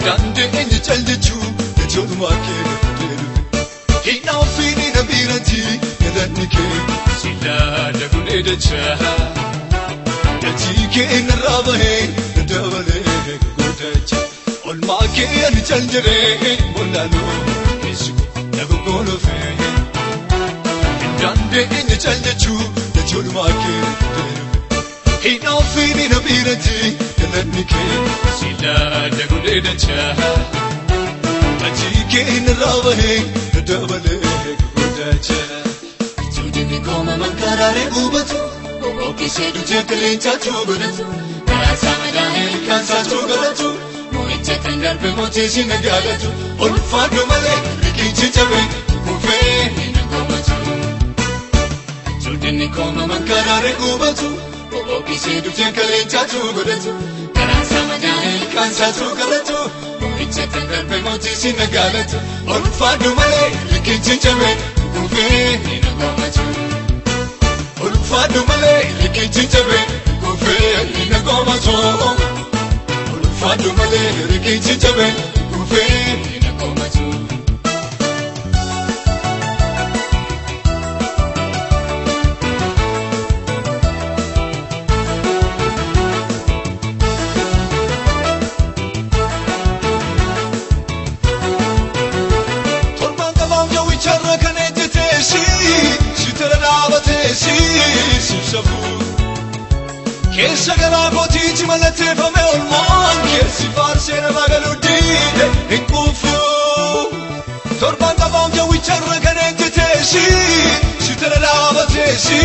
Dandeenye cal jechuu jechootuma kee gafatee dhufe. Hinaafiin na biratti galanni kee silaa dagulee dachaa. Dachii kee narraa bahee na dabalee gurguddacha. Olmaa kee ani cal jedhee wallaaluu keessi koo na goggoolofee. Dandeenye cal jechuu jechootuma kee gafatee dhufe. Hinaafiin na biratti galanni kee silaa dagulee dachaa. Dachii kee narraa bahee na dabalee gurguddacha. Tuudinni koomaman karaalee gubatu. Okkisee dutee qilleensaatu godhatu. Karaa isaa madaa'ee Ilkaansaatu galatu. mo'icha kan Darbe mootii si nagaalatu. Ulfaadhu malee riqichi cabe kufee. hin goomatu. Tuudinni koomaman Karaalee gubatu. okkisee Dutee qilleensaatu godhatu. karaa isaa madaa'ee Ilkaansaatu galatu. mo'icha kan Darbe mootii si nagaalatu. Ulfaadhu malee riqichi cabe kufee. hin goomatu. Ulfaadhu malee riqichi cabe kufee. Hin goomatu. Ulfaadhu malee riqichi cabe kufee. Hin goomatu. Torban qabaam jawwicharra kan ejjeteesi, si tira dhaabateesi, siif safuu. Keessa garaa kootiitti mallatteeffame olmaan keessi faarsee nama galuu diide hin quufu. Torban qabaam jawwicharra kan ejjeteesi, si tira dhaabateesi.